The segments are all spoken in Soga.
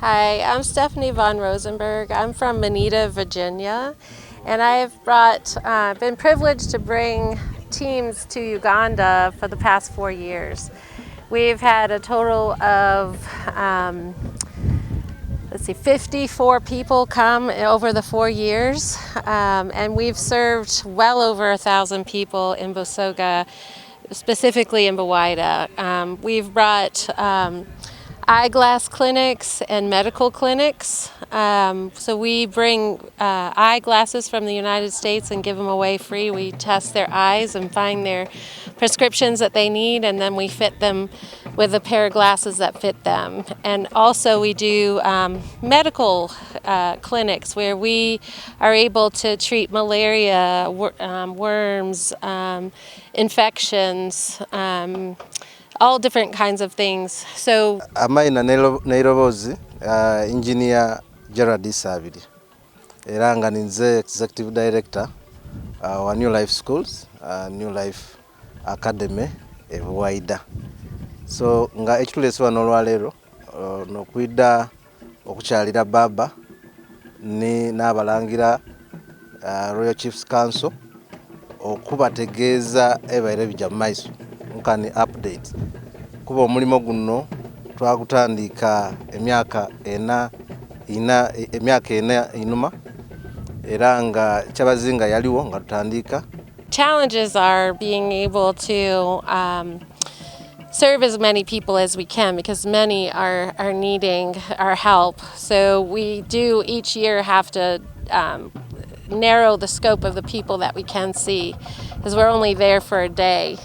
Hi, I'm Stephanie vonRosenberg. I'm from Moneta, Virginia, and I've been privileged to bring teams to Uganda for the past 4 years. We've had a total of 54 people come over the 4 years, and we've served well over 1,000 people in Busoga, specifically in Buwaida. We've brought eyeglass clinics and medical clinics. So we bring eyeglasses from the United States and give them away free. We test their eyes and find their prescriptions that they need, and then we fit them with a pair of glasses that fit them. And also we do medical clinics where we are able to treat malaria, worms, infections, all different kinds of things. So Amaina n'eiroboozi, Engineer Gerard Isabiri, era nga ninze Executive Director wa New Life Schools, New Life Academy e Buwaida. So nga ekituleese wano olwaleero n'okwidha okukyalira baba ni n'abalangira, Royal Chiefs Council, okubategeeza ebibaire ebijja mu maiso nkani update, kuba omulimo guno twagutandika emyaka ena ina emyaka ena einuma, era nga Kyabazinga yaliwo nga tutandika. Challenges are being able to serve as many people as we can, because many are needing our help. So we do each year have to narrow the scope of the people that we can see, because we're only there for a day.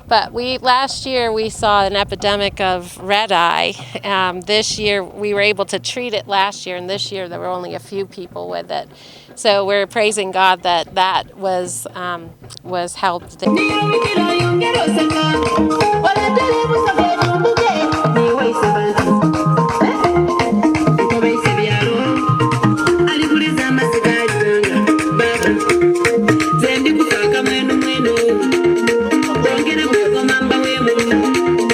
But last year we saw an epidemic of red eye. This year we were able to treat it last year, and this year there were only a few people with it. So we're praising God that that was helped. Niyobikira yongera oseka oletera ebusoga etumbuke niweisa bantu nkobeisa byalo alikuliza amasiga uganga baba nze ndi kufaaka mwenu mwenu bongere kwegoma mbawemu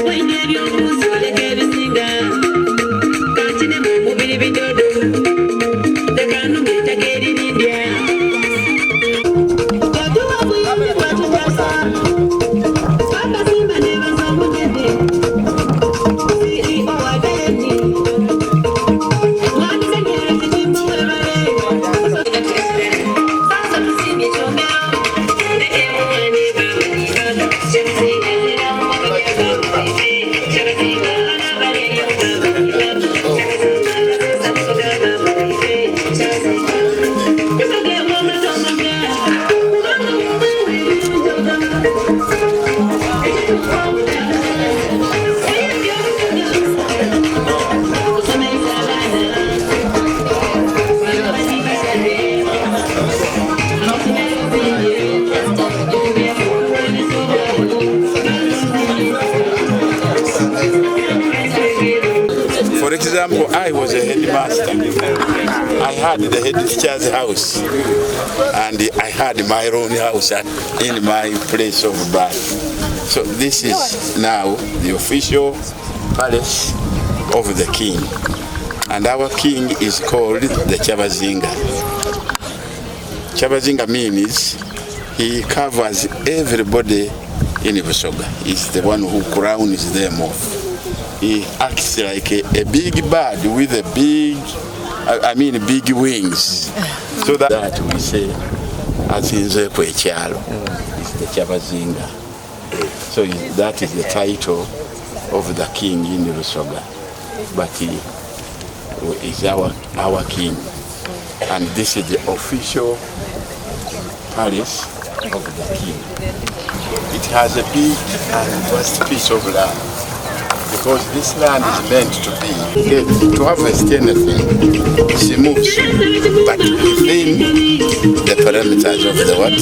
waine ebyobuuzi oleka ebisinga kankinemu omubiri bidodo leka nunga ettaka eririndya yatuwa buyambi bwatutasa Papa Simba nebaza omunene CEO wa Deni Mwami Daniel Kitimbo webale. Sasa tusiimye kyongero ndeke muwane baba kyabazinga zira mu maka kyabazinga anabalero baba kyabazinga baba kyabazinga Busoga ewoma tomanya kubanga wowe ebirungi ogamba ekituufu okusomesa abaana abasimbasale amasomero zingi ebyokulwanyisa obwavu. For example, I was a headmaster. I had the head teacher's house, and I had my own house in my place of birth. So this is now the official palace of the king. And our king is called the Kyabazinga. Kyabazinga means he covers everybody in Busoga. He's the one who crowns them off. He acts like a big bird with a big, I mean big wings. So that we say, asinzeeko ekyalo is the Kyabazinga. So that is the title of the king in Busoga. But he is our king. And this is the official palace of the king. It has a big and vast piece of land because this land is meant to be to harvest anything. She moves, but within the parameters of the what?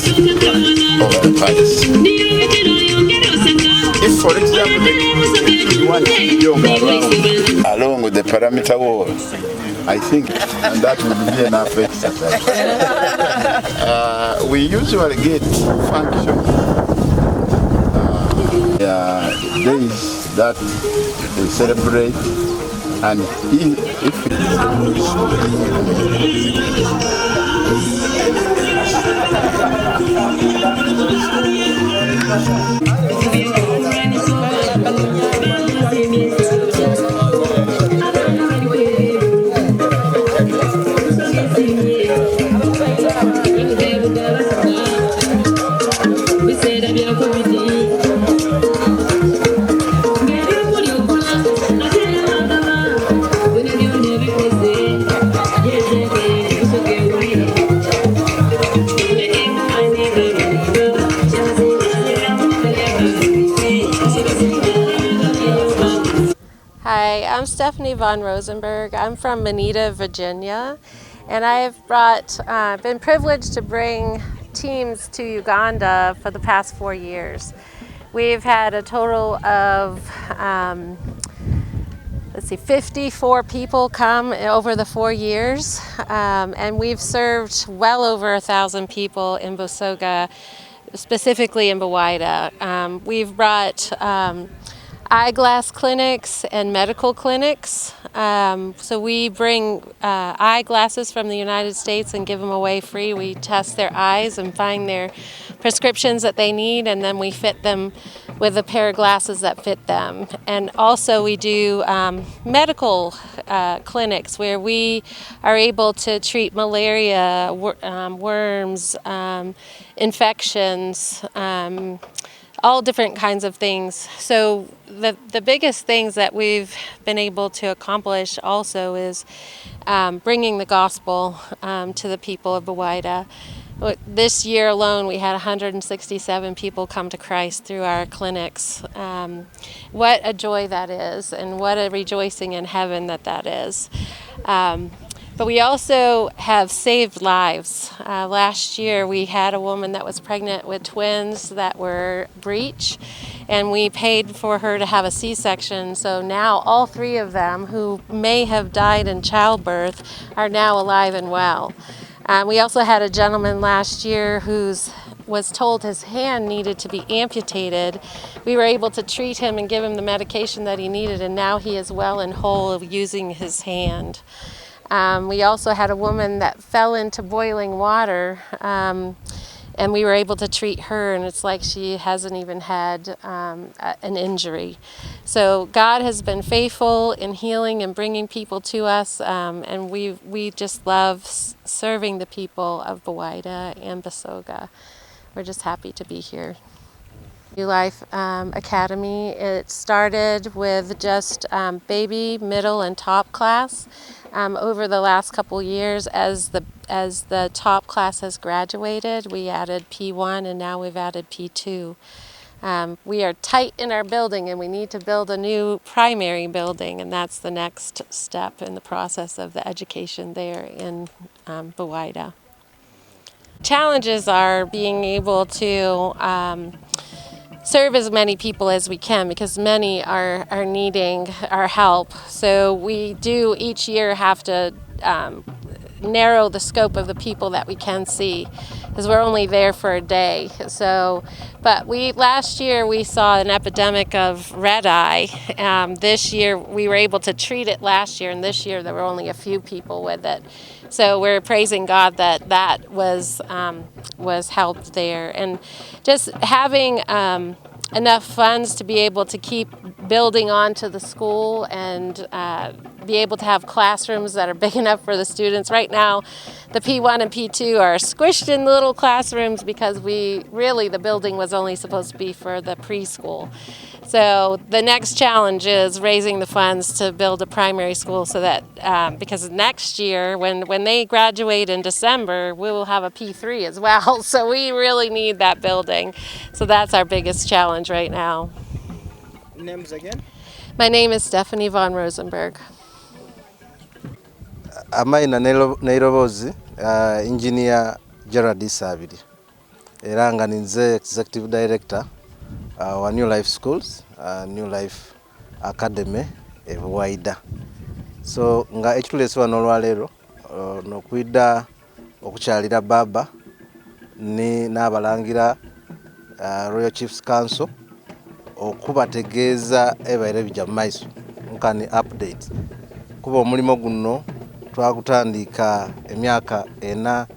Of the palace. If, for example, the king wants to jog around along with the perimeter wall, I think, and that would be enough exercise. We usually get function days that they celebrate, and he Hi, I'm Stephanie vonRosenberg. I'm from Moneta, Virginia, and I've been privileged to bring teams to Uganda for the past 4 years. We've had a total of 54 people come over the 4 years, and we've served well over 1,000 people in Busoga, specifically in Buwaida. We've brought eyeglass clinics and medical clinics. So we bring eyeglasses from the United States and give them away free. We test their eyes and find their prescriptions that they need, and then we fit them with a pair of glasses that fit them. And also we do medical clinics where we are able to treat malaria, worms, infections, all different kinds of things. So the biggest things that we've been able to accomplish also is bringing the gospel to the people of Buwaida. This year alone, we had 167 people come to Christ through our clinics. What a joy that is, and what a rejoicing in heaven that is. But we also have saved lives. Last year we had a woman that was pregnant with twins that were breech, and we paid for her to have a C-section. So now all three of them who may have died in childbirth are now alive and well. We also had a gentleman last year who was told his hand needed to be amputated. We were able to treat him and give him the medication that he needed, and now he is well and whole using his hand. We also had a woman that fell into boiling water, and we were able to treat her, and it's like she hasn't even had an injury. So God has been faithful in healing and bringing people to us, and we just love serving the people of Buwaida and Busoga. We're just happy to be here. New Life Academy, it started with just baby, middle, and top class. Over the last couple years, as the top class has graduated, we added P1 and now we've added P2. We are tight in our building and we need to build a new primary building, and that's the next step in the process of the education there in Buwaida. Challenges are being able to serve as many people as we can, because many are needing our help. So we do each year have to narrow the scope of the people that we can see, because we're only there for a day. But last year we saw an epidemic of red eye. This year we were able to treat it last year, and this year there were only a few people with it. So we're praising God that that was helped there. And just having enough funds to be able to keep building onto the school and be able to have classrooms that are big enough for the students. Right now, the P1 and P2 are squished in little classrooms because the building was only supposed to be for the preschool. So the next challenge is raising the funds to build a primary school because next year when they graduate in December, we will have a P3 as well. So we really need that building. So that's our biggest challenge right now. Names again? My name is Stephanie vonRosenberg. Amaina Nairobozi, Engineer Gerard Isabiri. Era nga ninze Executive Director wa New Life Schools, New Life Academy e Buwaida. So nga ekitulese wano olwaleero, n'okwidda okukyalira baba ni n'abalangira, Royal Chiefs Council okubategeeza ebaire bijja mu maiso nkani update. Kuba omulimo guno twagutandika emyaka ena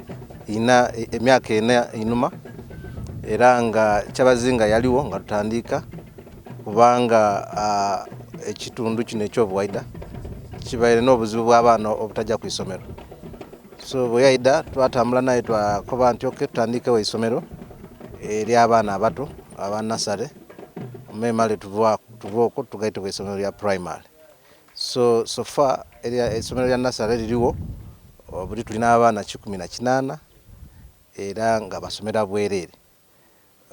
ina emyaka ena einhuma era nga Kyabazinga yaliwo nga tutandika kubanga ekitundu kino eky'obuwaida kibaire n'obuzibu bw'abaana obutaja ku isomero. So bwe yaidha twatambula naye twakoba nti ok tutandikewo eisomero ery'abaana abato aba nasale memale tuve okwo tugaite ku isomero lya primary. So so far eisomero lya nasale liriwo buti tulina abaana 180 era nga basomera bwerere.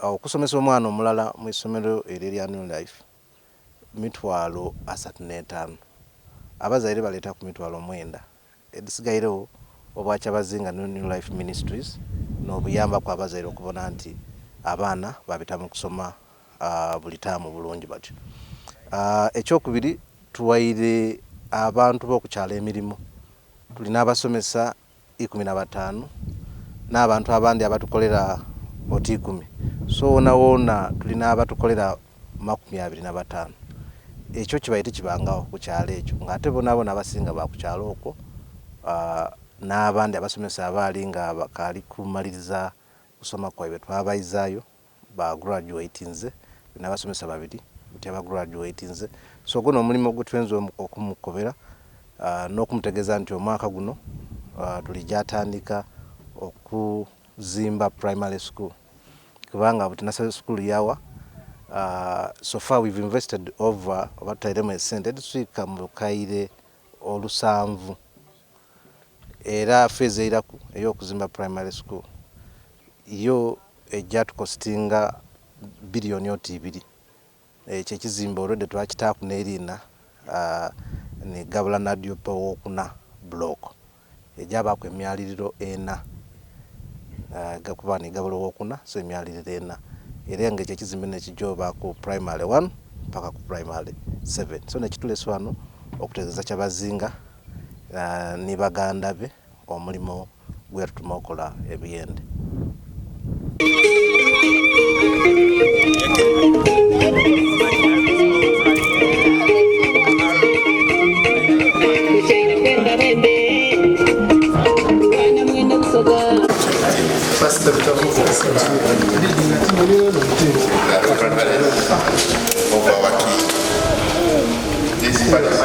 Okusomesa omwana omulala mu isomero eryo erya New Life 35,000. Abazaire baleetaku 90,000 edhisigairegho Obwakyabazinga ni New Life Ministries n'obuyambaku abazaire okubona nti abaana babita mu kusoma buli taamu bulungi batyo. Ekyokubiri tuwaire abantu b'oku kyalo emirimo. Tuli n'abasomesa 15 n'abantu abandi abatukolera oti 10. So wonawona tuli n'abatukolera 25. Ekyo kibaire tikibangagho ku kyalo ekyo nga ate bonabona abasinga ba ku kyalo okwo n'abandi abasomesa abaali nga bakaali kumaliriza kusoma kwaibwe twabaizaayo ba graduatinze n'abasomesa babiri buti aba graduatinze. So ogwo n'omulimo gwetuyinza okumukobera n'okumutegeeza nti omwaka guno tulija tandika okuzimba primary school kubanga buti nursery school yawa. So far we've invested over oba tutairemu esente edhiswika mu bukaire 7 era phase eiraku ey'okuzimba primary school yo ejja tukostinga biliyoni oti 2. Ekyo ekizimbe already twakitaaku n'eriina ni Gabula Nadiope owokuna block ejabaaku emyaliriro ena kuba ni Gabula owokuna so emyaliriro ena era nga ekyo ekizimbe nekijja obaaku primary 1 paka ku primary 7. So nekitulese wano okutegeeza Kyabazinga ni baganda be omulimo gwetutuma okola ebyende. Of our king. This palace is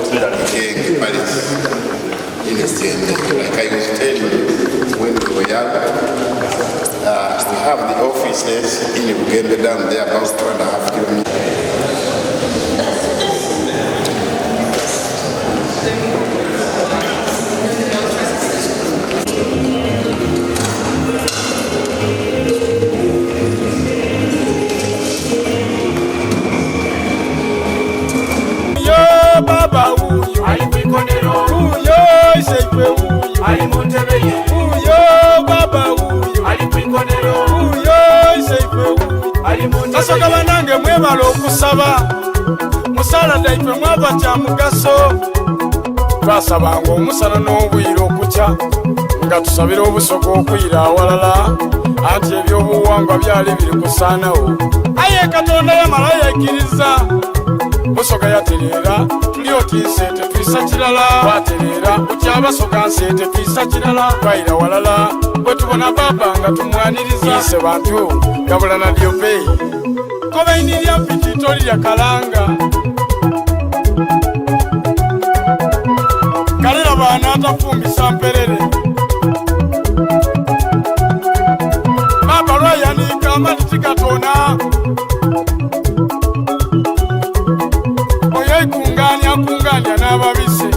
called King Palace in Bugende. Like I was telling you when we were young, we have the offices in Bugende down there about 2.5 kilometers. Uyo baba uyo ali kwikonero, uyo iseifwe uyo ali muntebe ye, uyo baba uyo ali kwikonero, uyo iseifwe uyo ali muntebe. Basoga banange mwebala okusaba musala daife mwava kya mugaso. Twasabanga omusana n'obwire okukya nga tusabira obusoga okwira awalala anti ebyobuwangwa byali biri kusaanawo, aye Katonda yamala yaikiriza Busoga yatereera tuli oti nse tetwisa kirala, twatereera kukyabasoga nse tetwisa kirala, twaira walala bwe tubona baba nga tumwaniriza. Ise bantu Gabula Nadiope kobainirya mpiti tolirya kalanga kalera baana atafumbisa mperere baba lwayanika amati tigatona oyo aikunganya akunganya n'ababise.